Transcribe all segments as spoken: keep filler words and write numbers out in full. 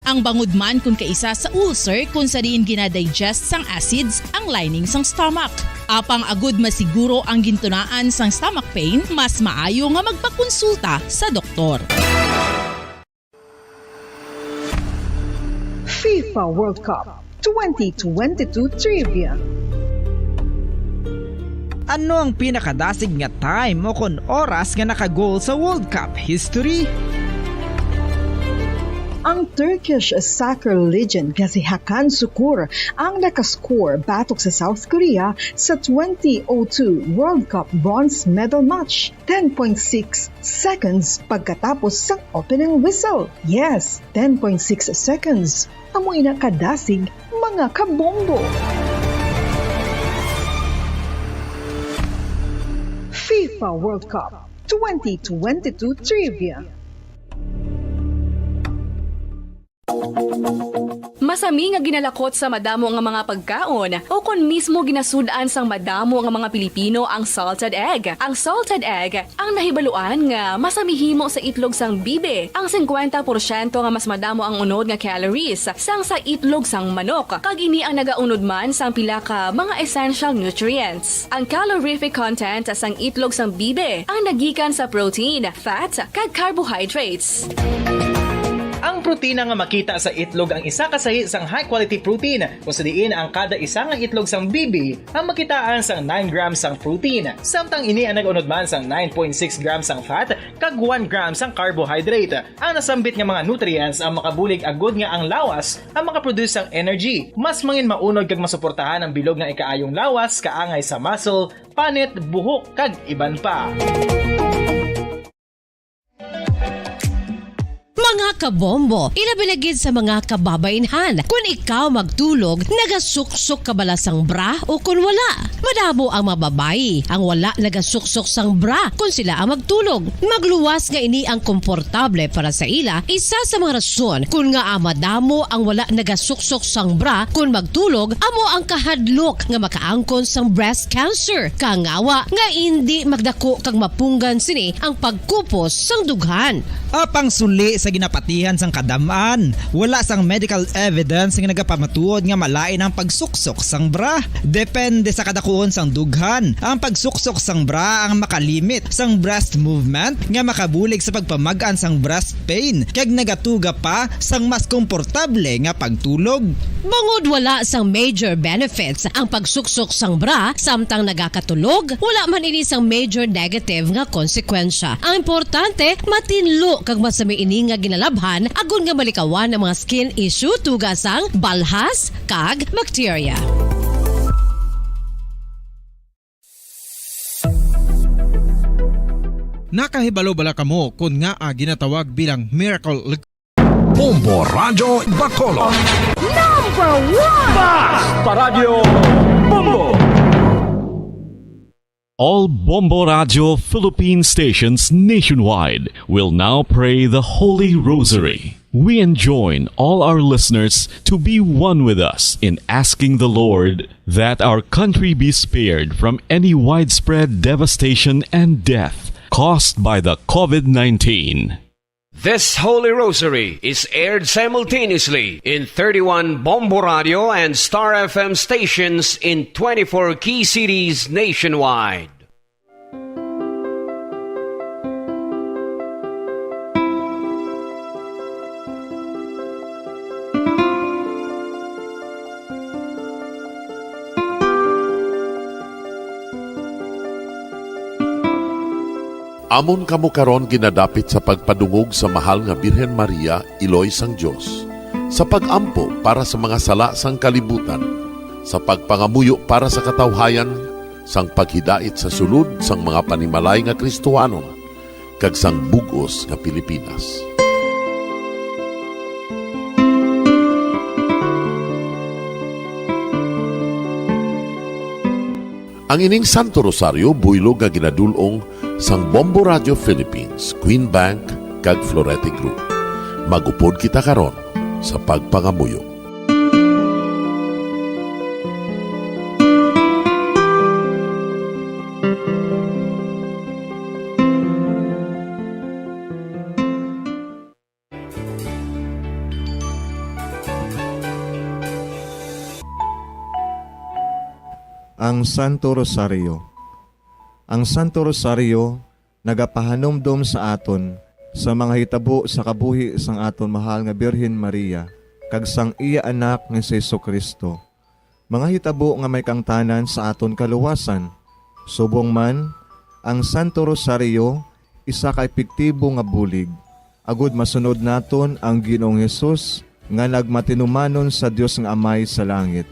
Ang bangod man kon kaisa sa ulcer kon sa diin gina-digest sang acids ang lining sang stomach. Apang agud masiguro ang gintunaan sang stomach pain, mas maayo nga magpakonsulta sa doktor. FIFA World Cup twenty twenty-two Trivia. Ano ang pinakadasig nga time o kon oras nga naka-goal sa World Cup history? Ang Turkish soccer legend nga si Hakan Sukur ang nakascore batok sa South Korea sa twenty oh two World Cup bronze medal match. Ten point six seconds pagkatapos sang opening whistle. Yes, ten point six seconds. Amo ina kadasig, mga kabombo. FIFA World Cup twenty twenty-two Trivia. Masami nga ginalakot sa madamo nga mga pagkaon, o kon mismo ginasud-an sang madamo nga mga Pilipino ang salted egg. Ang salted egg ang nahibaluan nga masami himo sa itlog sang bibi. Ang singkwenta porsyento nga mas madamo ang unod nga calories sang sa itlog sang manok, kag ini ang nagaunod man sang pila ka mga essential nutrients. Ang calorific content sang itlog sang bibi ang nagikan sa protein, fat, kag carbohydrates. Ang protina nga makita sa itlog ang isa ka sahi sang high-quality protein, kung sa diin ang kada isa nga itlog sang bibi ang makitaan sang nine grams sang protein, samtang ini ang nag-unod man sang nine point six grams sang fat kag one gram sang carbohydrate. Ang nasambit nga mga nutrients ang makabulig agud nga ang lawas ang makaproduce sang energy. Mas mangin maunod kag masuportahan ang bilog nga ikaayong lawas kaangay sa muscle, panit, buhok, kag iban pa. Mga kabombo, ilabi na gid sa mga kababainhan, kun ikaw magtulog, nagasuksok ka bala sang bra o kun wala? Madamo ang mga babayi ang wala nagasuksok sang bra kun sila ang magtulog. Magluwas nga ini ang komportable para sa ila, isa sa mga rason kun ngaa madamo ang wala nagasuksok sang bra kun magtulog amo ang kahadlok nga makaangkon sang breast cancer, kangawa nga indi magdako kag mapunggan sini ang pagkupos sang dughan. Apang suli sa ginapatihan sang kadam-an, wala sang medical evidence nga nagapamatuod nga malain ang pagsuksok sang bra. Depende sa kadakuon sang dughan, ang pagsuksok sang bra ang makalimit sang breast movement nga makabulig sa pagpamag-an sang breast pain, kag nagatuga pa sang mas komportable nga pagtulog. Bangod wala sang major benefits ang pagsuksok sang bra samtang nagakatulog, wala man ini sang major negative nga konsekwensya. Ang importante, matinlo kag masami ini nga ginalabhan agod nga malikawan ang mga skin issue, tuga sang balhas kag bakterya. Nakahibalo bala kamo kon ngaa ginatawag bilang miracle? Bombo Radyo Bacolod. Number one! Basta Radyo Bombo! All Bombo Radyo Philippine stations nationwide will now pray the Holy Rosary. We enjoin all our listeners to be one with us in asking the Lord that our country be spared from any widespread devastation and death caused by the COVID nineteen. This Holy Rosary is aired simultaneously in thirty-one Bombo Radio and Star F M stations in twenty-four key cities nationwide. Amon kamo karon ginadapit sa pagpadungog sa Mahal nga Birhen Maria, Iloy sang Dios, sa pag-ampo para sa mga sala sang kalibutan, sa pagpangamuyo para sa katawhayan, sang paghidait sa sulod sang mga panimalay nga Kristohanon, kag sang bug-os nga Pilipinas. Ang ining Santo Rosario buylog nga ginadul-ong sang Bombo Radio Philippines, Queen Bank, kag Florete Group. Mag-upod kita karon sa pagpangamuyo. Ang Santo Rosario. Ang Santo Rosario nagapahanumdom sa aton sa mga hitabo sa kabuhi sang aton mahal nga Birhen Maria kag sang iya Anak nga si Jesu-Cristo, mga hitabo nga may kaangtanan sa aton kaluwasan. Subong man, ang Santo Rosario isa ka epektibo nga bulig agod masunod naton ang Ginoong Hesus nga nagmatinumanon sa Dios nga Amay sa langit.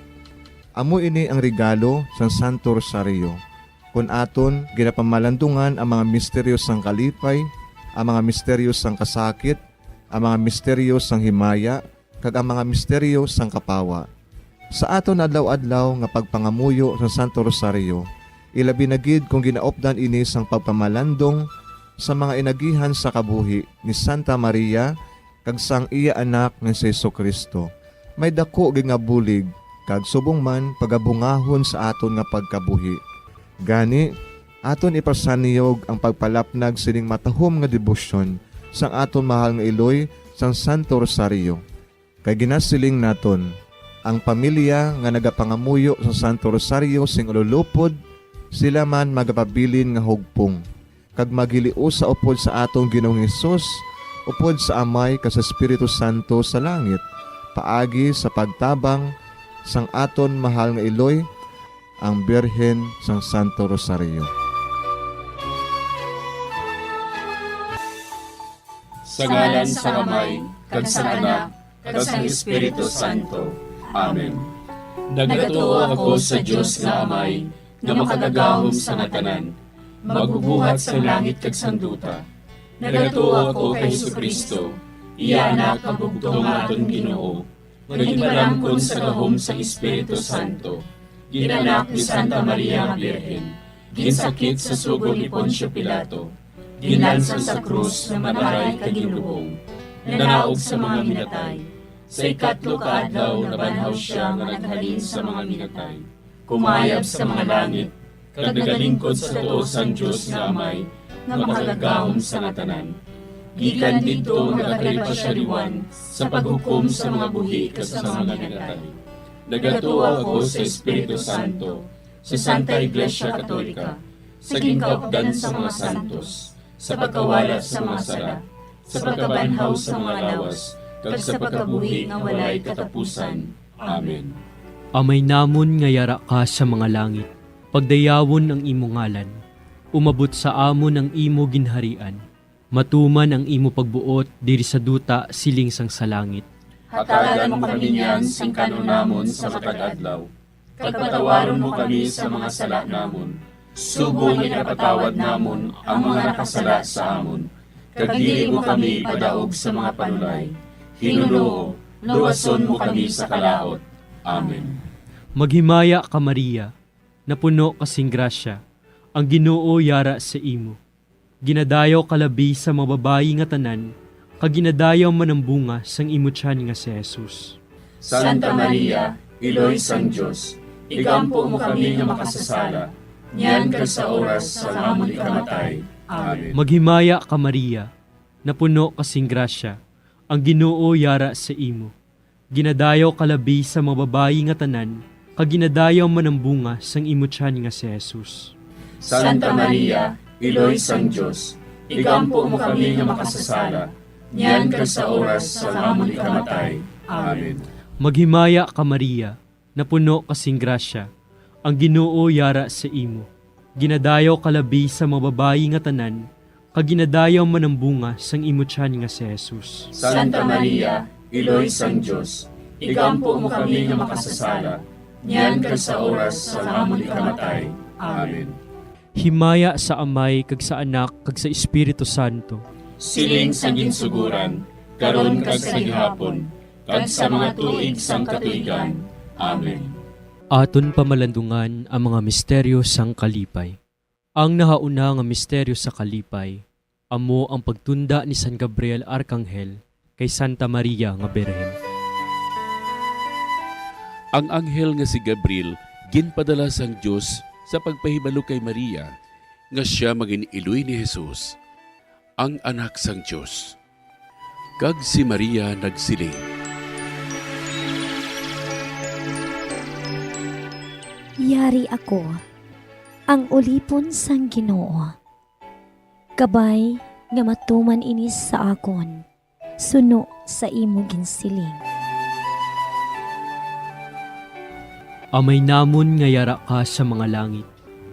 Amo ini ang regalo sang Santo Rosario, kon aton ginapamalandungan ang mga misteryo sang kalipay, ang mga misteryo sang kasakit, ang mga misteryo sang himaya, kag ang mga misteryo sang kapawa. Sa aton adlaw-adlaw nga pagpangamuyo sa Santo Rosario, ilabi na gid kon ginaupdan ini sang pagpamalandong sa mga inagihan sa kabuhi ni Santa Maria kag sang iya Anak nga si Jesu-Cristo, may daku gid nga bulig kag subong man pagabungahon sa aton nga pagkabuhi. Gani, aton ipasanyog ang pagpalapnag sining matahom nga debosyon sang aton mahal nga iloy sang Santo Rosario. Kay ginasiling naton, ang pamilya nga nagapangamuyo sa Santo Rosario sing ululupod, sila man magapabilin nga hugpong, kag maghiliusa upod sa aton Ginoong Hesus, upod sa Amay kag sa Espiritu Santo sa langit, paagi sa pagtabang sang aton mahal nga iloy, ang Birhen sang Santo Rosario. Sa ngalan sang Amay, kag sang Anak, kag sang Espiritu Santo. Amen. Nagatuo ako sa Dios nga Amay, nga makagagahom sa nga tanan, magbubuhat sang langit kag sang duta. Nagatuo ako kay Jesu-Cristo, iya Anak nga bugtong nga aton Ginoo, nga ginpalangkon sa gahom sang Espiritu Santo, ginanak ni Santa Maria nga Birhen, ginsakit sa sugo ni Poncio Pilato, ginlansang sa krus nga mataray kag ginlubong, nanaog sa mga minatay, sa ikatlo ka adlaw nabanhaw sia nga naghalin sa mga minatay, kumayab sa mga langit, kag nagalingkod sa tuo sang Dios nga Amay, nga makagagahom sa nga tanan. Gikan didto nagakari pa sia liwan sa paghukom sa mga buhi kag sa mga minatay. Nagatuo ako sa Espiritu Santo, sa Santa Iglesia Katolika, sa ginkaupdan sa mga santos, sa pagkawala sa mga sala, sa pagkabanhaw sa mga lawas, kag sa pagkabuhi nga walay katapusan. Amen. Amay namon nga yara ka sa mga langit, pagdayawon ang imo ngalan. Umabot sa amon ang imo ginharian. Matuman ang imo pagbuot diri sa duta siling sang sa langit. Hatagan mo kami niyan sing kan-on namon sa matag adlaw, kag patawaron mo kami sa mga sala namon, subong nga ginapatawad namon ang mga nakasala sa amon, kag dili mo kami ipadaog sa mga panulay. Ginoo, luwason mo kami sa kalaut. Amen. Maghimaya ka, Maria, napuno ka sing grasya, ang Ginoo yara sa imo. Ginadayaw ka labi sa mga babayi nga tanan, kag ginadayaw man ang bunga sang imo tiyan nga si Jesus. Santa Maria, Iloy sang Dios, igampo mo kami nga makasasala, niyan kag sa oras sang amon ikamatay. Amen. Maghimaya ka, Maria, napuno ka sing grasya, ang Ginoo yara sa imo. Ginadayaw ka labi sa mga babayi nga tanan, kag ginadayaw man ang bunga sang imo tiyan nga si Jesus. Santa Maria, Iloy sang Dios, igampo mo kami nga makasasala, niyan kag sa oras sang amon ikamatay. Amen. Maghimaya ka, Maria, napuno ka sing grasya, ang Ginoo yara sa imo. Ginadayaw ka labi sa mga babayi nga tanan, kag ginadayaw man ang bunga sang imo tiyan nga si Jesus. Santa Maria, Iloy sang Dios, igampo mo kami nga makasasala, niyan kag sa oras sang amon ikamatay. Amen. Himaya sa Amay, kag sa Anak, kag sa Espiritu Santo. Siling sa ginsugoran, karon kag sa gihapon, kag sa mga tuig sang katuigan. Amen. Aton pamalandungan ang mga misteryo sang kalipay. Ang nahauna nga misteryo sa kalipay amo ang pagtunda ni San Gabriel Arkanghel kay Santa Maria nga Birhen. Ang anghel nga si Gabriel ginpadala sang Dios sa pagpahibalo kay Maria nga sia mangin-iloy ni Jesus, ang Anak sang Dios. Kag si Maria nagsiling, Yari ako, ang ulipon sang Ginoo. Kabay nga matuman ini sa akon, suno sa imo ginsiling. Amay namon nga yara ka sa mga langit,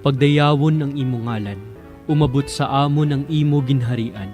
pagdayawon ang imo ngalan. Umabot sa amon ang imo ginharian.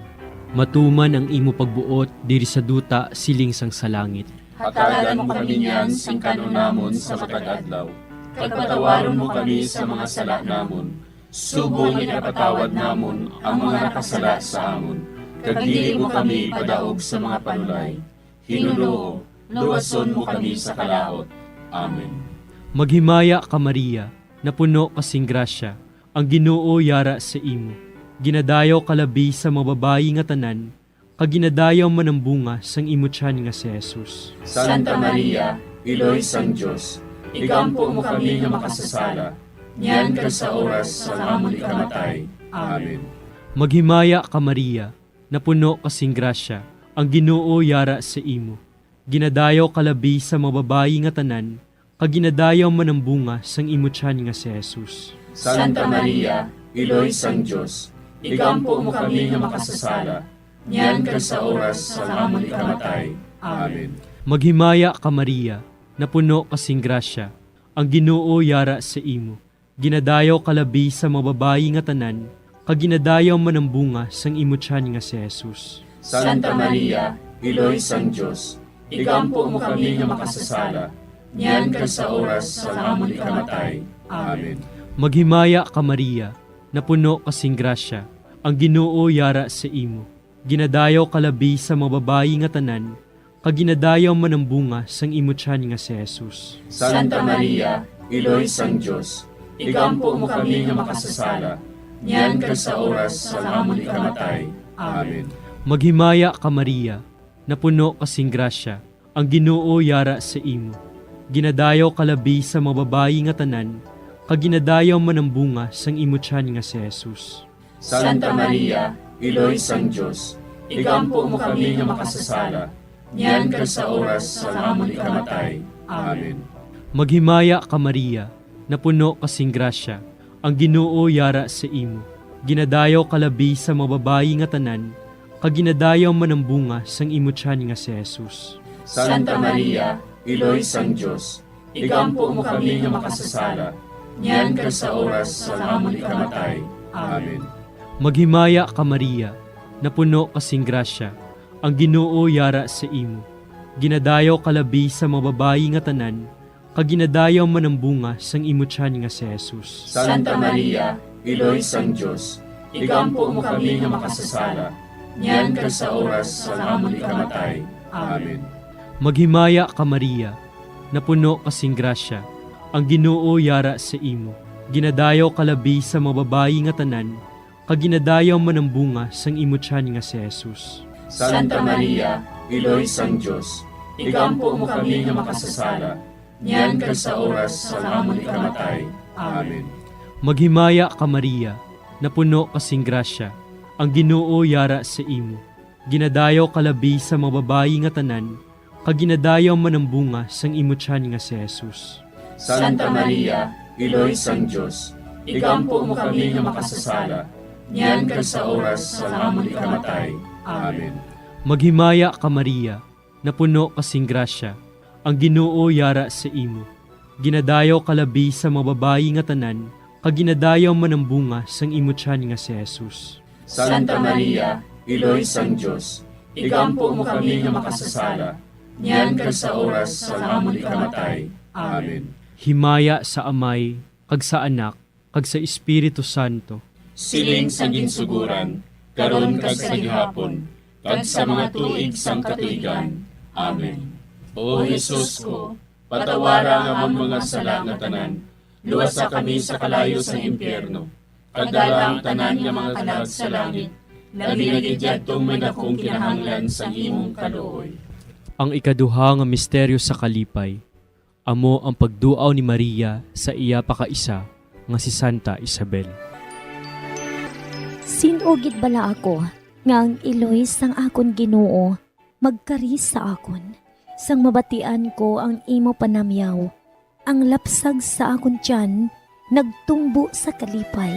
Matuman ang imo pagbuot diri sa duta siling sang sa langit. Hatagan mo kami niyan sing kan-on namon sa matag adlaw, kag patawaron mo kami sa mga sala namon, subong nga ginapatawad namon ang mga nakasala sa amon, kag dili mo kami ipadaog sa mga panulay. Hinunoo, luwason mo kami sa kalaut. Amen. Maghimaya ka, Maria, napuno ka sing grasya, ang Ginoo yara sa imo. Ginadayaw ka labi sa mga babayi nga tanan, kag ginadayaw man ang bunga sang imo tiyan nga si Jesus. Santa Maria, Iloy sang Dios, igampo mo kami nga makasasala, niyan kag sa oras sang amon ikamatay. Amen. Maghimaya ka, Maria, napuno ka sing grasya, ang Ginoo yara sa imo. Ginadayaw ka labi sa mga babayi nga tanan, kag ginadayaw man ang bunga sang imo tiyan nga si Jesus. Santa Maria, Iloy sang Dios, igampo mo kami nga makasasala, niyan kag sa oras sang amon ikamatay. Amen. Maghimaya ka, Maria, napuno ka sing grasya, ang Ginoo yara sa imo. Ginadayaw ka labi sa mga babayi nga tanan, kag ginadayaw man ang bunga sang imo tiyan nga si Jesus. Santa Maria, Iloy sang Dios, igampo mo kami nga makasasala, niyan kag sa oras sang amon ikamatay. Amen. Maghimaya ka, Maria, napuno ka sing grasya, ang Ginoo yara sa imo. Ginadayaw ka labi sa mga babayi nga tanan, kag ginadayaw man ang bunga sang imo tiyan nga si Jesus. Santa Maria, Iloy sang Dios, igampo mo kami nga makasasala, niyan kag sa oras sang amon ikamatay. Amen. Maghimaya ka, Maria, napuno ka sing grasya, ang Ginoo yara sa imo. Ginadayaw ka labi sa mga babayi nga tanan, kag ginadayaw man ang bunga sang imo tiyan nga si Jesus. Santa Maria, Iloy sang Dios, igampo mo kami nga makasasala, niyan kag sa oras sang amon ikamatay. Amen. Maghimaya ka, Maria, napuno ka sing grasya, ang Ginoo yara sa imo. Ginadayaw ka labi sa mga babayi nga tanan, kag ginadayaw man ang bunga sang imo tiyan nga si Jesus. Santa Maria, Iloy sang Dios, igampo mo kami nga makasasala, niyan kag sa oras sang amon ikamatay. Amen. Maghimaya ka, Maria, napuno ka sing grasya, ang Ginoo yara sa imo. Ginadayaw ka labi sa mga babayi nga tanan, kag ginadayaw man ang bunga sang imo tiyan nga si Jesus. Santa Maria, Iloy sang Dios, igampo mo kami nga makasasala, niyan kag sa oras sang amon ikamatay. Amen. Maghimaya ka, Maria, napuno ka sing grasya, ang Ginoo yara sa imo. Ginadayaw ka labi sa mga babayi nga tanan, kag ginadayaw man ang bunga sang imo tiyan nga si Jesus. Santa Maria, Iloy sang Dios, igampo mo kami nga makasasala, niyan kag sa oras sang amon ikamatay. Amen. Maghimaya ka, Maria, napuno ka sing grasya, ang Ginoo yara sa imo. Ginadayaw ka labi sa mga babayi nga tanan, kag ginadayaw man ang bunga sang imo tiyan nga si Jesus. Santa Maria, Iloy sang Dios, igampo mo kami nga makasasala, niyan kag sa oras sang amon ikamatay. Amen. Maghimaya ka, Maria, napuno ka sing grasya, ang Ginoo yara sa imo. Ginadayaw ka labi sa mga babayi nga tanan, kag ginadayaw man ang bunga sang imo tiyan nga si Jesus. Santa Maria, Iloy sang Dios, igampo mo kami nga makasasala, niyan kag sa oras sang amon ikamatay. Amen. Himaya sa Amay, kag sa Anak, kag sa Espiritu Santo. Siling sa ginsuguran, karon kag sa gihapon, kag sa mga tuig sang katuigan. Amen. O Jesus ko, patawara ang amon mga sala nga tanan, luwasa kami sa kalayo sang impyerno, kag dala ang tanan nga mga kalag sa langit, labi na gid yadtong may dakong kinahanglan sang imong kaluoy. Ang ikaduha nga misteryo sa kalipay, amo ang pagduaw ni Maria sa iya pakaisa nga si Santa Isabel. Sin-o gid bala ako nga ang iloy sang akon Ginoo magkari sa akon, sang mabatian ko ang imo panamyaw? Ang lapsag sa akon tiyan nagtumbo sa kalipay.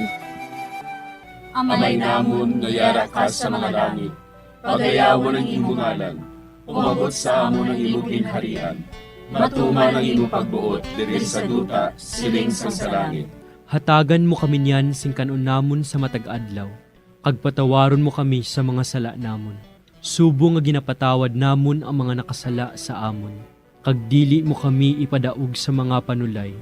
Amay namon nga yara ka sa mga langit, pagayawan ang imo ngalan. Umabot sa amon ang imo ginharian. Matuman ang imo pagbuot diri sa duta, siling sang sa langit. Hatagan mo kami niyan sing kan-on namon sa matag adlaw, kag patawaron mo kami sa mga sala namon, subong nga ginapatawad namon ang mga nakasala sa amon, kag dili mo kami ipadaog sa mga panulay.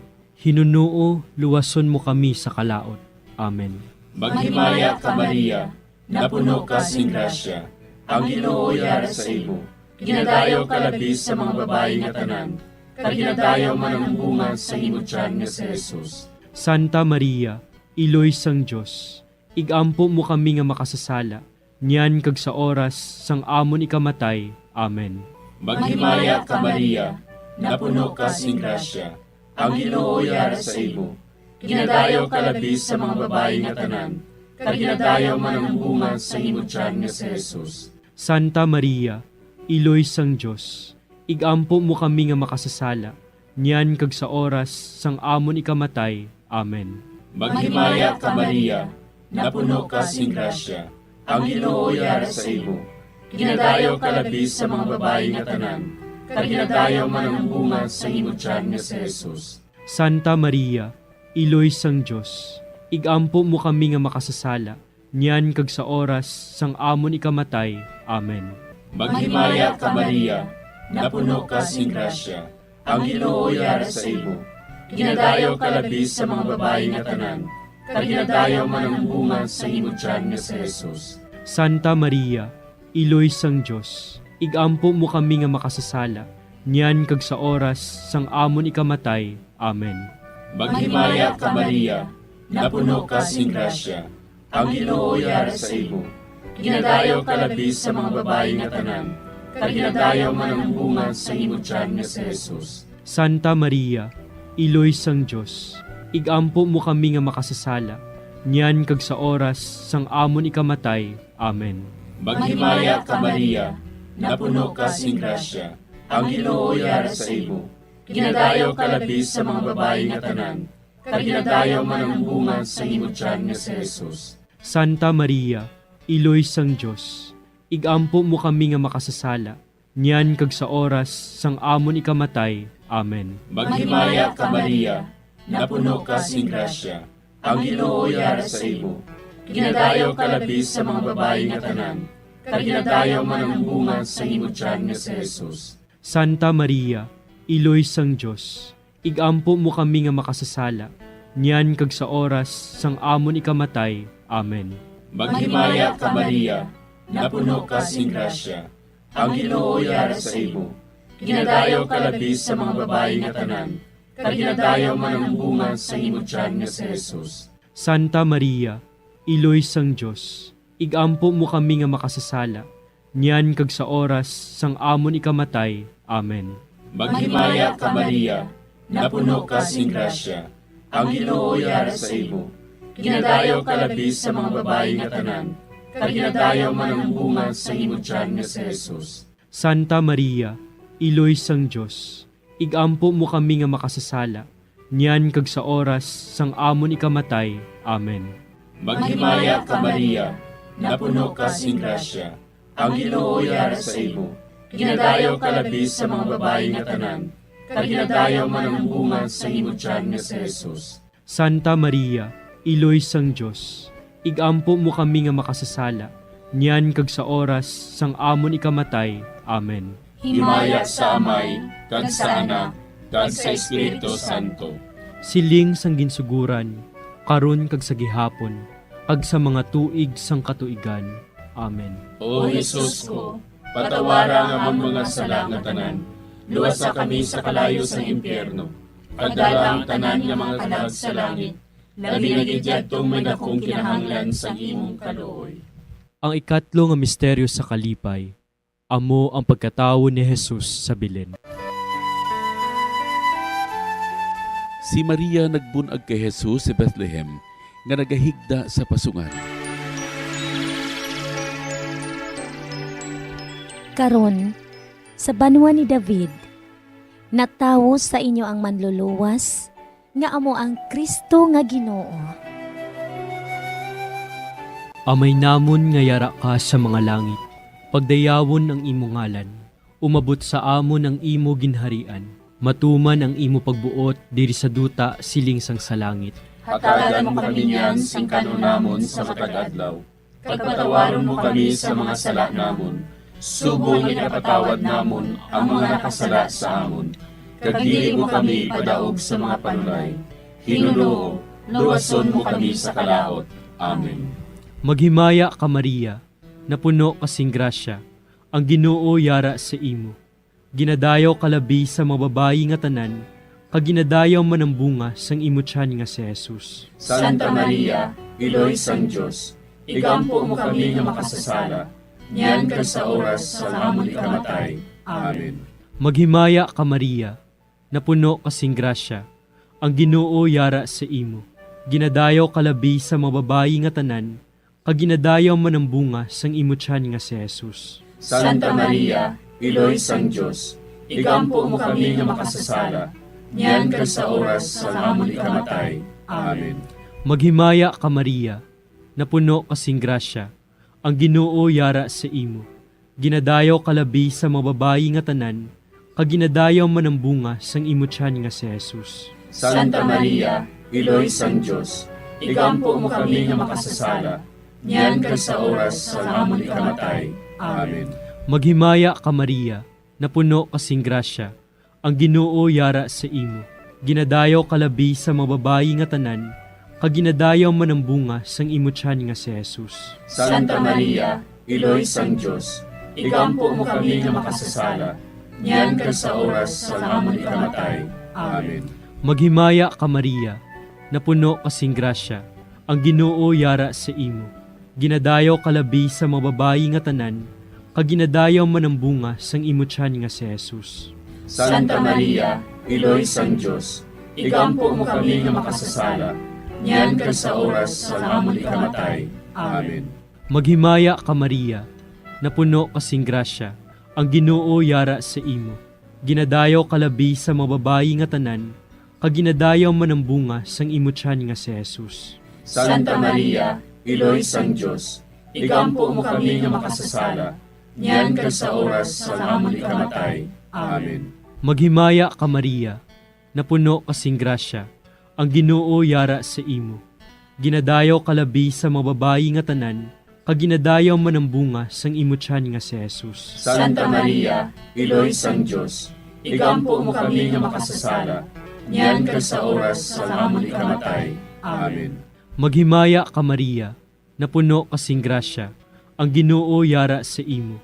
Hinunoo, luwason mo kami sa kalaut. Amen. Maghimaya ka, Maria, napuno ka sing grasya, ang Ginoo yara sa imo. Ginadayaw ka labi sa mga babayi nga tanan, kag ginadayaw man ang bunga sa imo tiyan nga si Jesus. Santa Maria, Iloy sang Dios, ig-ampo mo kami nga makasasala, niyan kag sa oras sang amon ikamatay. Amen. Maghimaya ka, Maria, napuno ka sing grasya, ang Ginoo yara sa imo. Ginadayaw ka labi sa mga babayi nga tanan, kag ginadayaw man ang bunga sa imo tiyan nga si Jesus. Santa Maria, Iloy sang Dios, ig-ampo mo kami nga makasasala, niyan kag sa oras sang amon ikamatay. Amen. Maghimaya ka, Maria, napuno ka sing grasya, ang Ginoo yara sa imo. Ginadayaw ka labi sa mga babayi nga tanan, kag ginadayaw man ang bunga sa imo tiyan nga si Jesus. Santa Maria, Iloy sang Dios, ig-ampo mo kami nga makasasala, niyan kag sa oras sang amon ikamatay. Amen. Maghimaya ka, Maria, napuno ka sing grasya, ang Ginoo yara sa imo. Ginadayaw ka labi sa mga babayi nga tanan, kag ginadayaw man ang bunga sa imo tiyan nga si Jesus. Santa Maria, Iloy sang Dios, ig-ampo mo kami nga makasasala, niyan kag sa oras sang amon ikamatay. Amen. Maghimaya ka, Maria, napuno ka sing grasya, ang Ginoo yara sa imo. Ginadayaw ka labi sa mga babayi nga tanan, kag ginadayaw man ang bunga sa imo tiyan nga si Jesus. Santa Maria, Iloy sang Dios, ig-ampo mo kami nga makasasala, niyan kag sa oras sang amon ikamatay. Amen. Maghimaya ka, Maria, napuno ka sing grasya, ang Ginoo yara sa imo. Ginadayaw ka labi sa mga babayi nga tanan, kag ginadayaw man ang bunga sa imo tiyan nga si Jesus. Santa Maria, Iloy sang Dios, ig-ampo mo kami nga makasasala, niyan kag sa oras sang amon ikamatay. Amen. Maghimaya ka, Maria, napuno ka sing grasya, ang Ginoo yara sa imo. Ginadayaw ka labi sa mga babayi nga tanan, kag ginadayaw man ang bunga sa imo tiyan nga si Jesus. Santa Maria, Iloy sang Dios, ig-ampo mo kami nga makasasala, niyan kag sa oras sang amon ikamatay. Amen. Maghimaya ka, Maria, napuno ka sing grasya, ang Ginoo yara sa imo. Ginadayaw ka labi sa mga babayi nga tanan, kag ginadayaw man ang bunga sa imo tiyan nga si Jesus. Santa Maria, Iloy sang Dios, ig-ampo mo kami nga makasasala, niyan kag sa oras sang amon ikamatay. Amen. Maghimaya ka, Maria, napuno ka sing grasya, ang Ginoo yara sa imo. Ginadayaw ka labi sa mga babayi nga tanan, kag ginadayaw man ang bunga sa imo tiyan nga si Jesus. Santa Maria, Iloy sang Dios, ig-ampo mo kami nga makasasala, niyan kag sa oras sang amon ikamatay. Amen. Maghimaya ka, Maria, napuno ka sing grasya, ang Ginoo yara sa imo. Ginadayaw ka labi sa mga babayi nga tanan, kag ginadayaw man ang bunga sa imo tiyan nga si Jesus. Santa Maria, Iloy sang Dios, ig-ampo mo kami nga makasasala, niyan kag sa oras sang amon ikamatay. Amen. Himaya sa Amay, kag sa Anak, kag sa Espiritu Santo. Siling sang ginsuguran, karon kag sa gihapon, kag sa mga tuig sang katuigan. Amen. O Jesus ko, patawara ang amon mga sala nga tanan, luwasa kami sa kalayo sang impyerno, kag dala ang tanan nga mga kalag sa langit, labi na gid yadtong may dakong kinahanglan sang imong kaluoy. Ang ikatlo nga misteryo sa kalipay, amo ang pagkatawo ni Jesus sa Belen. Si Maria nagbun-ag kay Jesus sa Bethlehem, nga nagahigda sa pasungan. Karon, sa banwa ni David, Natawo sa inyo ang Manluluwas, nga amo ang Cristo nga Ginoo. Amay namon nga yara ka sa mga langit, pagdayawon ang imo ngalan. Umabot sa amon ang imo ginharian. Matuman ang imo pagbuot diri sa duta siling sang sa langit. Hatagan mo kami niyan sing kan-on namon sa matag adlaw, kag patawaron mo kami sa mga sala namon, subong nga ginapatawad namon ang mga nakasala sa amon, kag dili mo kami ipadaog sa mga panulay. Ginoo, luwason mo kami sa kalaut. Amen. Maghimaya ka, Maria, napuno ka sing grasya, ang Ginoo yara sa imo. Ginadayaw ka labi sa mga babayi nga tanan, kag ginadayaw man ang bunga sang imo tiyan nga si Jesus. Santa Maria, Iloy sang Dios, igampo mo kami nga makasasala, niyan kag sa oras sang amon ikamatay. Amen. Maghimaya ka, Maria, napuno ka sing grasya, ang Ginoo yara sa imo. Ginadayaw ka labi sa mga babayi nga tanan, kag ginadayaw man ang bunga sang imo tiyan nga si Jesus. Santa Maria, Iloy sang Dios, igampo mo kami nga makasasala, niyan kag sa oras sang amon ikamatay. Amen. Maghimaya ka, Maria, napuno ka sing grasya, ang Ginoo yara sa imo. Ginadayaw ka labi sa mga babayi nga tanan, kag ginadayaw man ang bunga sang imo tiyan nga si Jesus. Santa Maria, Iloy sang Dios, igampo mo kami nga makasasala, niyan kag sa oras sang amon ikamatay. Amen. Maghimaya ka, Maria, napuno ka sing grasya, ang Ginoo yara sa imo. Ginadayaw ka labi sa mga babayi nga tanan, kag ginadayaw man ang bunga sang imo tiyan nga si Jesus. Santa Maria, Iloy sang Dios, igampo mo kami nga makasasala, niyan kag sa oras sang amon ikamatay. Amen. Maghimaya ka, Maria, napuno ka sing grasya, ang Ginoo yara sa imo. Ginadayaw ka labi sa mga babayi nga tanan, kag ginadayaw man ang bunga sang imo tiyan nga si Jesus. Santa Maria, Iloy sang Dios, igampo mo kami nga makasasala, niyan kag sa oras sang amon ikamatay. Amen. Maghimaya ka, Maria, napuno ka sing grasya, ang Ginoo yara sa imo. Ginadayaw ka labi sa mga babayi nga tanan, kag ginadayaw man ang bunga sang imo tiyan nga si Jesus. Santa Maria, Iloy sang Dios, igampo mo kami nga makasasala, niyan kag sa oras sang amon ikamatay. Amen. Maghimaya ka, Maria, napuno ka sing grasya, ang Ginoo yara sa imo. Ginadayaw ka labi sa mga babayi nga tanan, kag ginadayaw man ang bunga sang imo tiyan nga si Jesus. Santa Maria, Iloy sang Dios, igampo mo kami nga makasasala, niyan kag sa oras sang amon ikamatay. Amen. Maghimaya ka, Maria, napuno ka sing grasya, ang Ginoo yara sa imo.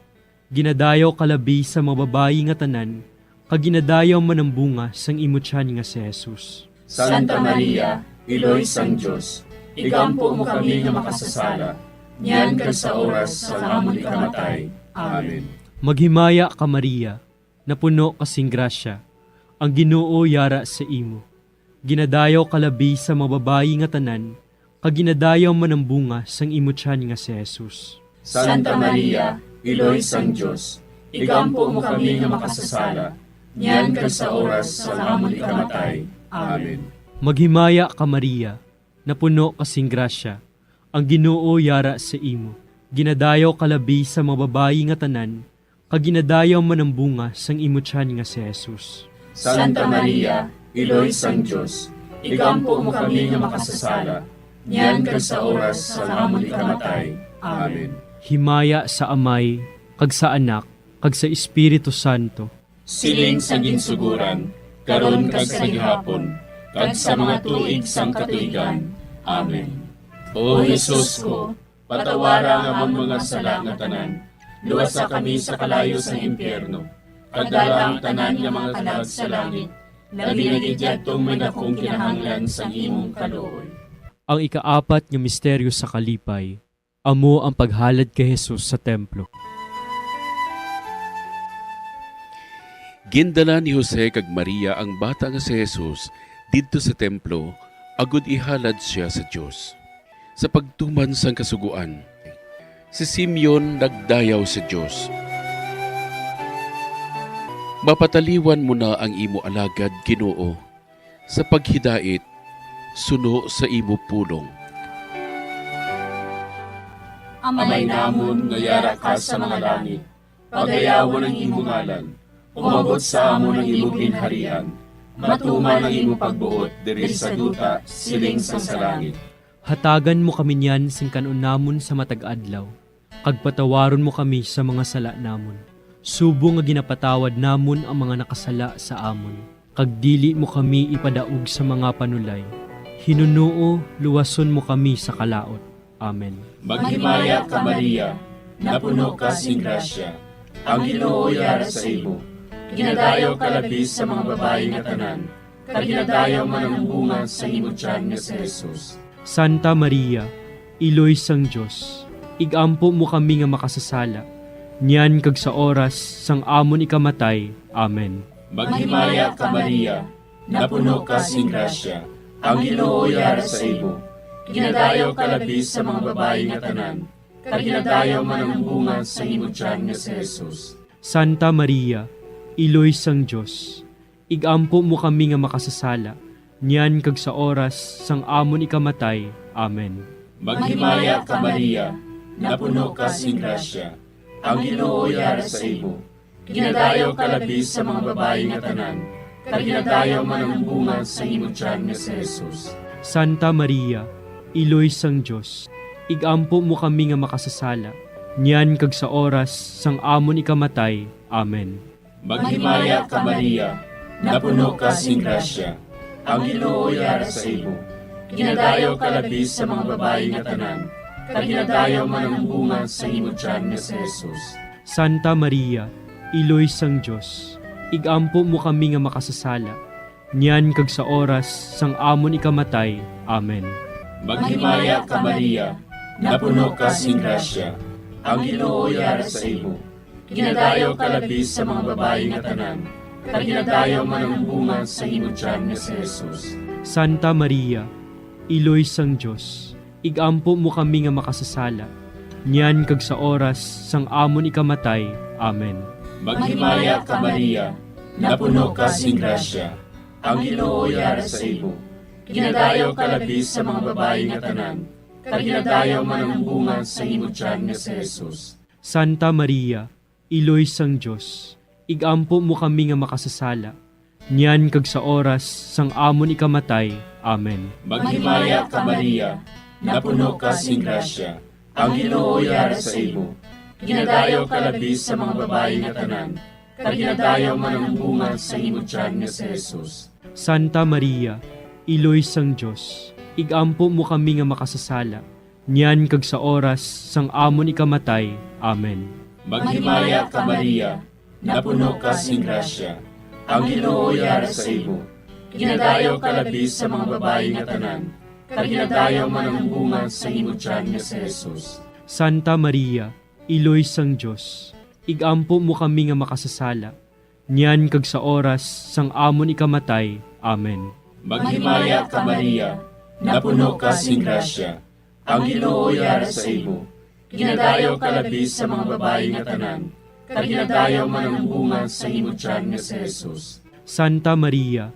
Ginadayaw ka labi sa mga babayi nga tanan, kag ginadayaw man ang bunga sang imo tiyan nga si Jesus. Santa Maria, Iloy sang Dios, igampo mo kami nga makasasala, niyan kag sa oras sang amon ikamatay. Amen. Maghimaya ka, Maria, napuno ka sing grasya, ang Ginoo yara sa imo. Ginadayaw ka labi sa mga babayi nga tanan, kag ginadayaw man ang bunga sang imo tiyan nga si Jesus. Santa Maria, Iloy sang Dios, igampo mo kami nga makasasala, niyan kag sa oras sang amon ikamatay. Amen. Maghimaya ka, Maria, napuno ka sing grasya, ang Ginoo yara sa imo. Ginadayaw ka labi sa mga babayi nga tanan, kag ginadayaw man ang bunga sang imo tiyan nga si Jesus. Santa Maria, Iloy sang Dios, igampo mo kami nga makasasala, niyan kag sa oras sang amon ikamatay. Amen. Himaya sa Amay, kag sa Anak, kag sa Espiritu Santo. Siling sa ginsuguran, karon kag sa gihapon, kag sa mga tuig sang katuigan. Amen. O Jesus ko, patawara ang amon mga sala nga tanan, luwasa kami sa kalayo sang impyerno, kag dala ang tanan nga mga kalag sa langit, labi na gid yadtong may dakong kinahanglan sang imong kaluoy. Ang ikaapat nga misteryo sa kalipay, amo ang paghalad kay Jesus sa templo. Gindala ni Jose kag Maria ang bata nga si Jesus didto sa templo agod ihalad sia sa Dios. Sa pagtuman sang Kasugoan, si Simeon nagdayaw sa Dios. Mapataliwan mo na ang imo alagad, Ginoo, sa paghidait suno sa imo pulong. Amay namon nga yara ka sa mga langit, pagayawon ang imo ngalan. Umabot sa amon ang imo ginharian. Matuman ang imo pagbuot diri sa duta, siling sang sa langit. Hatagan mo kami niyan sing kan-on namon sa matag adlaw, kag patawaron mo kami sa mga sala namon, subong nga ginapatawad namon ang mga nakasala sa amon. Kag dili mo kami ipadaog sa mga panulay. Hinunoo, luwason mo kami sa kalaut. Amen. Maghimaya ka, Maria, napuno ka sing grasya. Ang Ginoo yara sa imo. Ginadayaw ka labi sa mga babayi nga tanan, kag ginadayaw man ang bunga sa imo tiyan nga si Jesus. Santa Maria, Iloy sang Dios, ig-ampo mo kami nga makasasala, niyan kag sa oras sang amon ikamatay. Amen. Maghimaya ka, Maria, napuno ka sing grasya. Ang Ginoo yara sa imo. Ginadayaw ka labi sa mga babayi nga tanan, kag ginadayaw man ang bunga sa imo tiyan nga si Jesus. Santa Maria, Iloy sang Dios, ig-ampo mo kami nga makasasala, niyan kag sa oras sang amon ikamatay. Amen. Maghimaya ka, Maria, napuno ka sing grasya. Ang Ginoo yara sa imo. Ginadayaw ka labi sa mga babayi nga tanan, kag ginadayaw man ang bunga sa imo tiyan nga si Jesus. Santa Maria, Iloy sang Dios, ig-ampo mo kami nga makasasala, niyan kag sa oras sang amon ikamatay. Amen. Maghimaya ka, Maria, napuno ka sing grasya. Ang Ginoo yara sa imo. Ginadayaw ka labi sa mga babayi nga tanan, kag ginadayaw man ang bunga sa imo tiyan nga si Jesus. Santa Maria, Iloy sang Dios, ig-ampo mo kami nga makasasala, niyan kag sa oras sang amon ikamatay. Amen. Maghimaya ka, Maria, napuno ka sing grasya. Ang Ginoo yara sa imo. Ginadayaw ka labi sa mga babayi nga tanan, kag ginadayaw man ang bunga sa imo tiyan nga si Jesus. Santa Maria, Iloy sang Dios, ig-ampo mo kami nga makasasala, niyan kag sa oras sang amon ikamatay. Amen. Maghimaya ka, Maria, napuno ka sing grasya. Ang Ginoo yara sa imo. Ginadayaw ka labi sa mga babayi nga tanan, kag ginadayaw man ang bunga sa imo tiyan nga si Jesus. Santa Maria, Iloy sang Dios, ig-ampo mo kami nga makasasala, niyan kag sa oras sang amon ikamatay. Amen. Maghimaya ka, Maria, napuno ka sing grasya. Ang Ginoo yara sa imo. Ginadayaw ka labi sa mga babayi nga tanan, kag ginadayaw man ang bunga sa imo tiyan nga si Jesus. Santa Maria, Iloy sang Dios, ig-ampo mo kami nga makasasala, niyan kag sa oras sang amon ikamatay. Amen. Maghimaya ka, Maria, napuno ka sing grasya. Ang Ginoo yara sa imo. Ginadayaw ka labi sa mga babayi nga tanan, kag ginadayaw man ang bunga sa imo tiyan nga si Jesus. Santa Maria, Iloy sang Dios, ig-ampo mo kami nga makasasala, niyan kag sa oras sang amon ikamatay. Amen. Maghimaya ka, Maria, napuno ka sing grasya. Ang Ginoo yara sa imo. Ginadayaw ka labi sa mga babayi nga tanan, kag ginadayaw man ang bunga sa imo tiyan nga si Jesus. Santa Maria,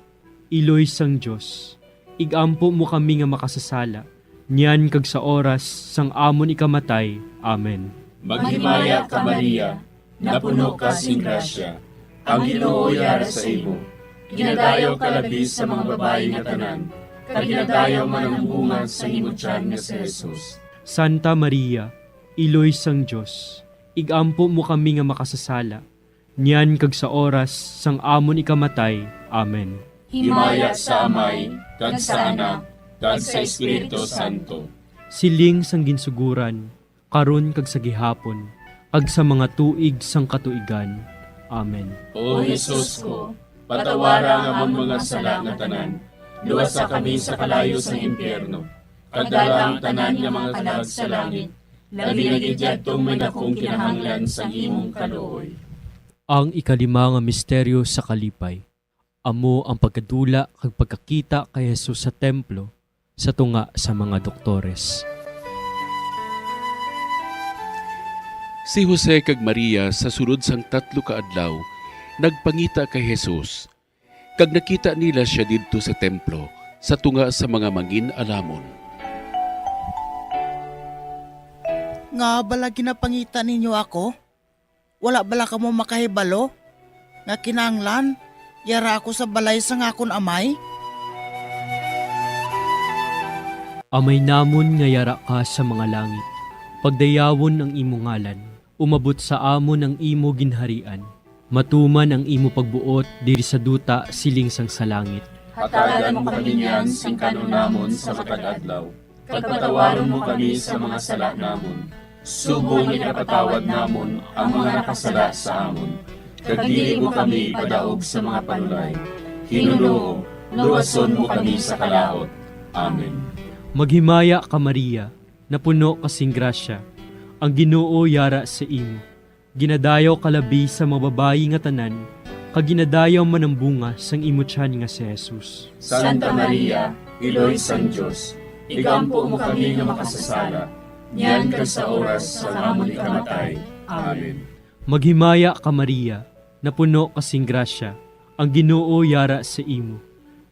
Iloy sang Dios, ig-ampo mo kami nga makasasala, niyan kag sa oras sang amon ikamatay. Amen. Maghimaya ka, Maria, napuno ka sing grasya. Ang Ginoo yara sa imo. Ginadayaw ka labi sa mga babayi nga tanan, kag ginadayaw man ang bunga sa imo tiyan nga si Jesus. Santa Maria, Iloy sang Dios, ig-ampo mo kami nga makasasala, niyan kag sa oras sang amon ikamatay. Amen. Himaya sa Amay, kag sa Anak, kag sa Espiritu Santo. Siling sang ginsuguran, karon kag sa gihapon, kag sa mga tuig sang katuigan. Amen. O Jesus ko, patawara ang amon mga sala nga tanan, luwasa kami sa kalayo sang impyerno, kag dala ang tanan nga mga kalag sa langit, labi na gid yadtong may dakong kinahanglan sang imong kaluoy. Ang ikalima nga misteryo sa kalipay, amo ang pagkadula kag pagkakita kay Jesus sa templo sa tunga sa mga doktores. Si Jose kag Maria sa sulod sang tatlo ka adlaw Nagpangita kay Jesus, kag nakita nila sia didto sa templo, sa tunga sa mga mangin-alamon. Ngaa bala ginapangita ninyo ako? Wala bala kamo makahibalo nga kinahanglan yara ako sa balay sang akon Amay? Amay namon nga yara ka sa mga langit, pagdayawon ang imo ngalan. Umabot sa amon ang imo ginharian. Matuman ang imo pagbuot diri sa duta siling sang sa langit. Hatagan mo kami niyan sing kan-on namon sa matag adlaw, kag patawaron mo kami sa mga sala namon, subong nga ginapatawad namon ang mga nakasala sa amon, kag dili mo kami ipadaog sa mga panulay. Ginoo, luwason mo kami sa kalaut. Amen. Maghimaya ka, Maria, napuno ka sing grasya, ang Ginoo yara sa imo. Ginadayaw ka labi sa mga babayi nga tanan, kag ginadayaw man ang bunga sang imo tiyan nga si Jesus. Santa Maria, Iloy sang Dios, igampo mo kami nga makasasala, niyan kag sa oras sang amon ikamatay. Amen. Maghimaya ka, Maria, napuno ka sing grasya, ang Ginoo yara sa imo.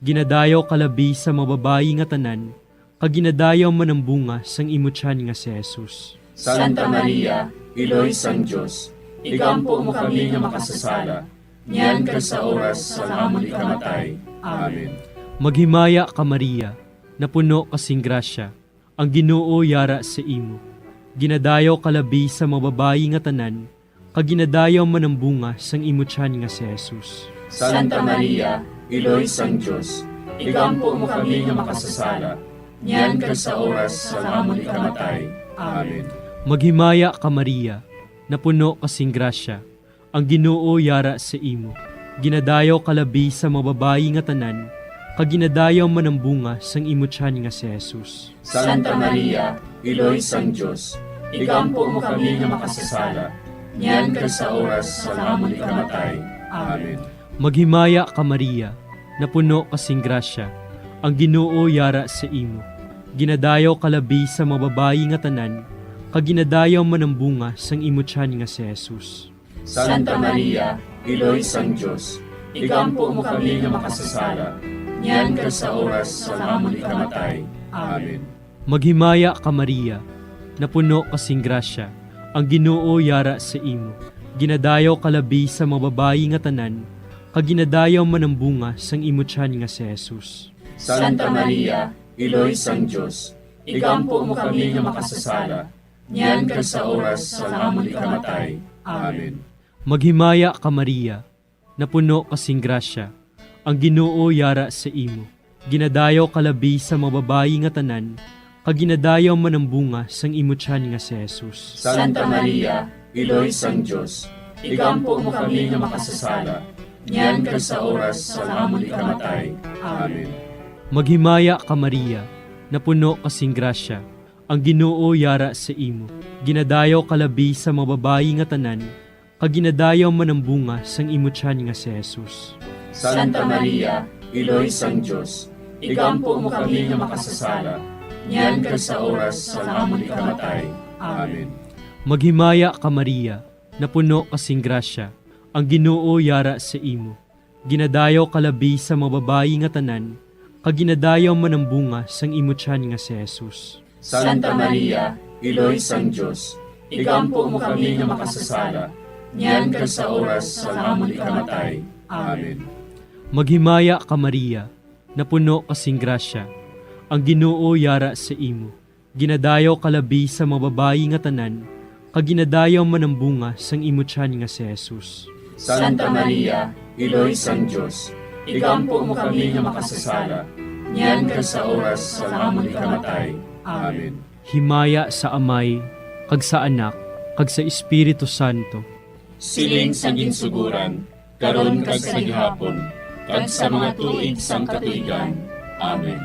Ginadayaw ka labi sa mga babayi nga tanan, kag ginadayaw man ang bunga sang imo tiyan nga si Jesus. Santa Maria, Iloy sang Dios, igampo mo kami nga makasasala, niyan kag sa oras sang amon ikamatay. Amen. Maghimaya ka, Maria, napuno ka sing grasya, ang Ginoo yara sa imo. Ginadayaw ka labi sa mga babayi nga tanan, kag ginadayaw man ang bunga sang imo tiyan nga si Jesus. Santa Maria, Iloy sang Dios, igampo mo kami nga makasasala, niyan kag sa oras sang amon ikamatay. Amen. Maghimaya ka, Maria, napuno ka sing grasya, ang Ginoo yara sa imo. Ginadayaw ka labi sa mga babayi nga tanan, kag ginadayaw man ang bunga sang imo tiyan nga si Jesus. Santa Maria, Iloy sang Dios, igampo mo kami nga makasasala, niyan kag sa oras sang amon ikamatay. Amen. Maghimaya ka, Maria, napuno ka sing grasya, ang Ginoo yara sa imo. Ginadayaw ka labi sa mga babayi nga tanan, kag ginadayaw man ang bunga sang imo tiyan nga si Jesus. Santa Maria, Iloy sang Dios, igampo mo kami nga makasasala, niyan kag sa oras sang amon ikamatay. Amen. Maghimaya ka, Maria, napuno ka sing grasya, ang Ginoo yara sa imo. Ginadayaw ka labi sa mga babayi nga tanan, kag ginadayaw man ang bunga sang imo tiyan nga si Jesus. Santa Maria, Iloy sang Dios, igampo mo kami nga makasasala, niyan kag sa oras sang amon ikamatay. Amen. Maghimaya ka, Maria, napuno ka sing grasya, ang Ginoo yara sa imo. Ginadayaw ka labi sa mga babayi nga tanan, kag ginadayaw man ang bunga sang imo tiyan nga si Jesus. Santa Maria, Iloy sang Dios, igampo mo kami nga makasasala, niyan kag sa oras sang amon ikamatay. Amen. Maghimaya ka, Maria, napuno ka sing grasya, ang Ginoo yara sa imo. Ginadayaw ka labi sa mga babayi nga tanan, kag ginadayaw man ang bunga sang imo tiyan nga si Jesus. Santa Maria, Iloy sang Dios, igampo mo kami nga makasasala, niyan kag sa oras sang amon ikamatay. Amen. Maghimaya ka, Maria, napuno ka sing grasya, ang Ginoo yara sa imo. Ginadayaw ka labi sa mga babayi nga tanan, kag ginadayaw man ang bunga sang imo tiyan nga si Jesus. Santa Maria, Iloy sang Dios, igampo mo kami nga makasasala, niyan kag sa oras sang amon ikamatay. Amen. Maghimaya ka, Maria, napuno ka sing grasya, ang Ginoo yara sa imo. Ginadayaw ka labi sa mga babayi nga tanan, kag ginadayaw man ang bunga sang imo tiyan nga si Jesus. Santa Maria, Iloy sang Dios, igampo mo kami nga makasasala, niyan kag sa oras sang amon ikamatay. Amen. Himaya sa Amay, kag sa Anak, kag sa Espiritu Santo. Siling sa ginsuguran, karon kag sa gihapon, kag sa mga tuig sang katuigan. Amen.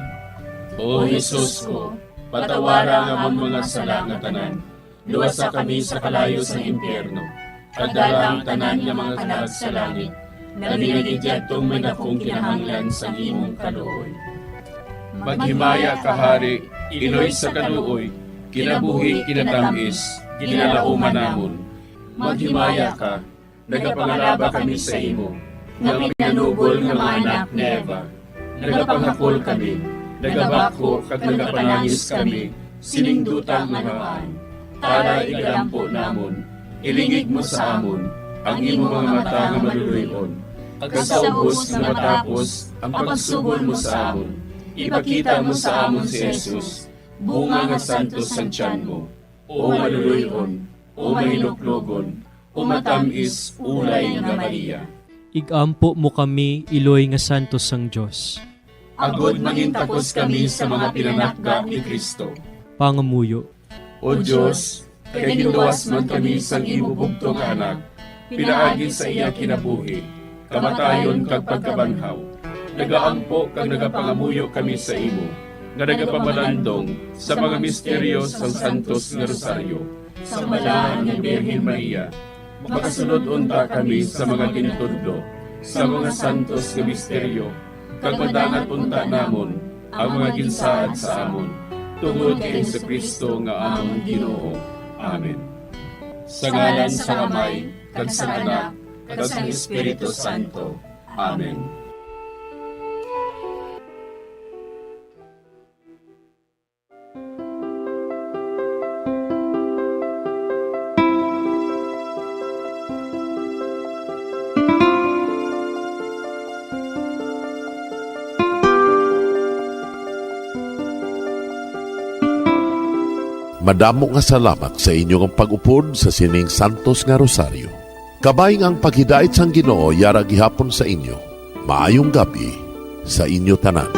O Jesus ko, patawara ang amon mga sala nga tanan, luwasa kami sa kalayo sang impyerno, kag dala ang tanan nga mga kalag sa langit, labi na gid yadtong may dakong kinahanglan sang imong kaluoy. Maghimaya ka, Hari, Iloy sa kaluoy, kinabuhi, kinatam-is, ginalauman namon. Maghimaya ka, Nagapangalaba kami sa imo, nga pinanubol nga mga anak ni Eva. Nagapangakol kami, nagabakho kag nagapanangis kami sining duta nga nawaan. Tara, igalampo namon, ilingig mo sa amon ang imo mga mata nga maluloy-on, kag sa ubos nga matapos ang pagsugol mo sa amon, ipakita mo sa amon si Jesus, bunga nga santos sang tiyan mo. O maluloy-on, o mahinuklogon, o matam-is, ulay nga Maria. Igampo mo kami, iloy nga santos sang Dios. Agod mangintakos kami sa mga pinanakda ni Cristo. Pangamuyo. O Dios, kay ginluwas man kami sang imo bugtong nga Anak, pinaagi sa iya kinabuhi, kamatayon kag pagkabanhaw. Nagaampo kag nagapangamuyo kami sa imo, nga nagapamalandong sa mga misteryo sang Santos nga Rosaryo. Sa Balaan nga Birhen Maria, makasulod unta kami sa mga gintudlo sa mga santos nga misteryo, kag madangat unta namon ang mga ginsaad sa amon, tungod kay Jesu-Cristo nga amon Ginoo. Amen. Sa ngalan sang Amay, kag sang Anak, kag sang Espiritu Santo. Amen. Madamo nga salamat sa inyo nga pag-upod sa sining santos nga rosaryo. Kabay nga ang paghidait sang Ginoo yara gihapon sa inyo. Maayong gab-i sa inyo tanan.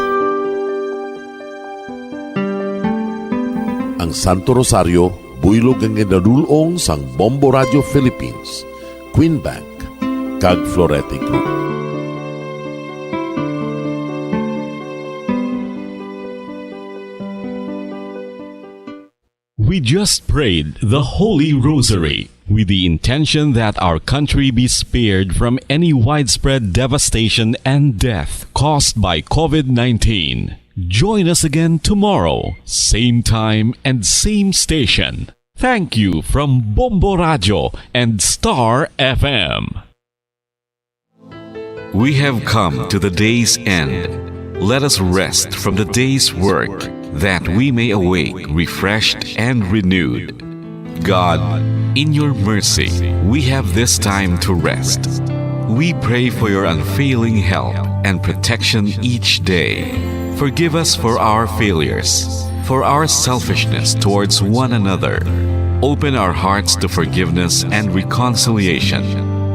Ang Santo Rosario, buylog nga ginadul-ong sang Bombo Radio Philippines, Queen Bank, kag Florete Group. We just prayed the Holy Rosary with the intention that our country be spared from any widespread devastation and death caused by covid nineteen. Join us again tomorrow, same time and same station. Thank you from Bombo Radio and Star F M. We have come to the day's end. Let us rest from the day's work, that we may awake refreshed and renewed. God, in your mercy, we have this time to rest. We pray for your unfailing help and protection each day. Forgive us for our failures, for our selfishness towards one another. Open our hearts to forgiveness and reconciliation.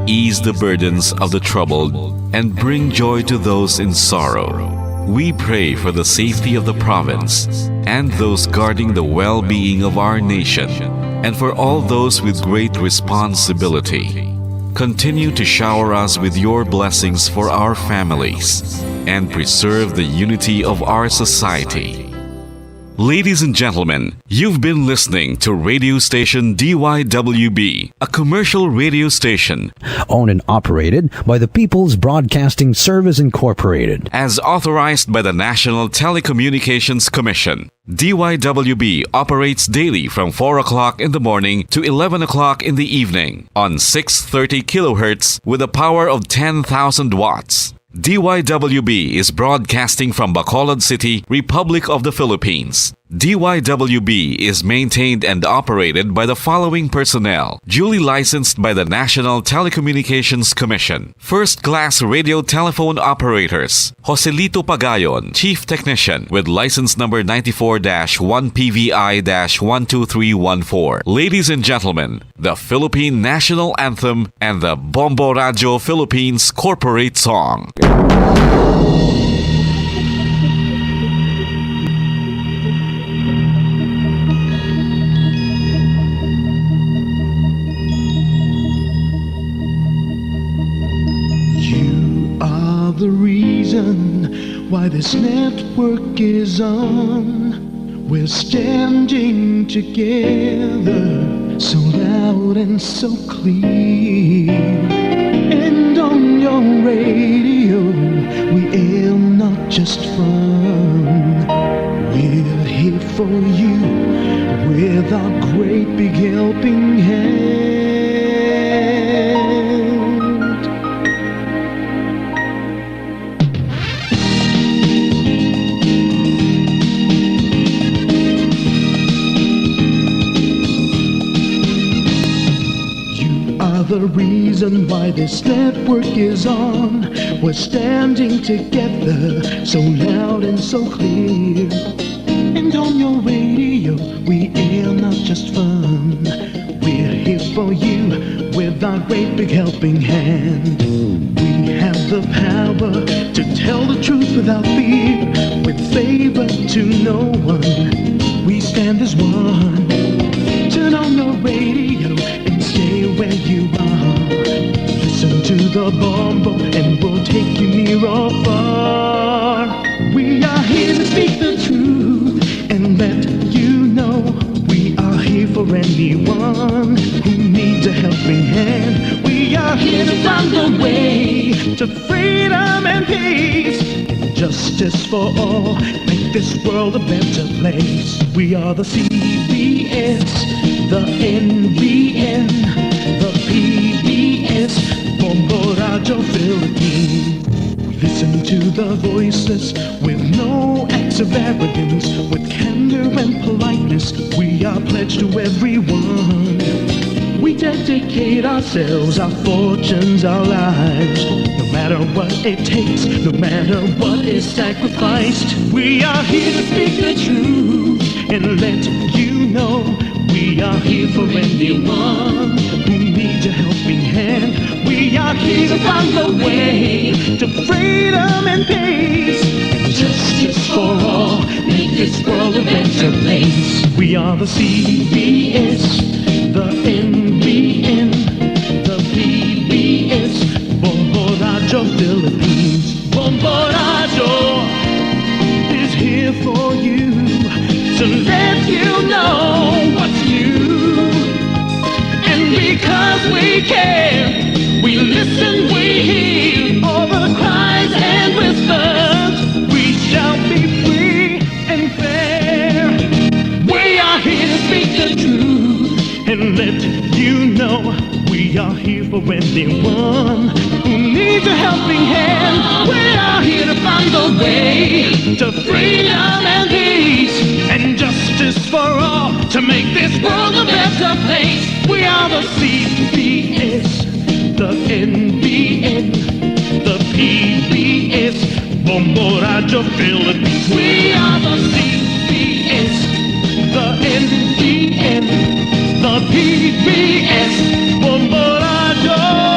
Ease the burdens of the troubled and bring joy to those in sorrow. We pray for the safety of the province and those guarding the well-being of our nation, and for all those with great responsibility. Continue to shower us with your blessings for our families and preserve the unity of our society. Ladies and gentlemen, you've been listening to radio station D Y W B, a commercial radio station owned and operated by the People's Broadcasting Service Incorporated, as authorized by the National Telecommunications Commission. D Y W B operates daily from four o'clock in the morning to eleven o'clock in the evening on six thirty kilohertz with a power of ten thousand watts. D Y W B is broadcasting from Bacolod City, Republic of the Philippines. D Y W B is maintained and operated by the following personnel, duly licensed by the National Telecommunications Commission. First class radio telephone operators, Joselito Pagayon, Chief Technician, with license number ninety-four dash one P V I dash one two three one four. Ladies and gentlemen, the Philippine National Anthem and the Bombo Radio Philippines Corporate Song. You are the reason why this network is on. We're standing together, so loud and so clear. And on your radio, we aim not just fun. We're here for you with our great big helping hand. reason why this network is on. We're standing together, so loud and so clear. And on your radio, we air not just fun. We're here for you with our great big helping hand. We have the power to tell the truth without fear, with favor to no one. We stand as one. Turn on your radio and stay where you are. Listen to the Bombo and we'll take you near or far. We are here to speak the truth and let you know. We are here for anyone who needs a helping hand. We are here to find the way to freedom and peace, and justice for all. Make this world a better place. We are the C B S, the N B N, the P B S, Bombo Radio Philippines. We listen to the voiceless with no acts of arrogance, with candor and politeness. We are pledged to everyone. We dedicate ourselves, our fortunes, our lives, no matter what it takes, no matter what is sacrificed. We are here to speak the truth and let you know we are here for anyone who needs a helping hand. We are here to find the way to freedom and peace, and justice for all. Make this world a better place. We are the C B S, the N B N, the P B S, Bombo Radio Philippines. Bombo Radio is here for you to let you know what's new. And because we care, we listen, we hear all the cries and whispers. We shall be free and fair. We are here to speak the truth and let you know we are here for anyone who needs a helping hand. We are here to find the way to freedom and peace and justice for all, to make this world a better place. We are the C B S, the N B N, the P B S, Bombo Radio Philippines. We are the C B S, the N B N, the P B S, Bombo Radio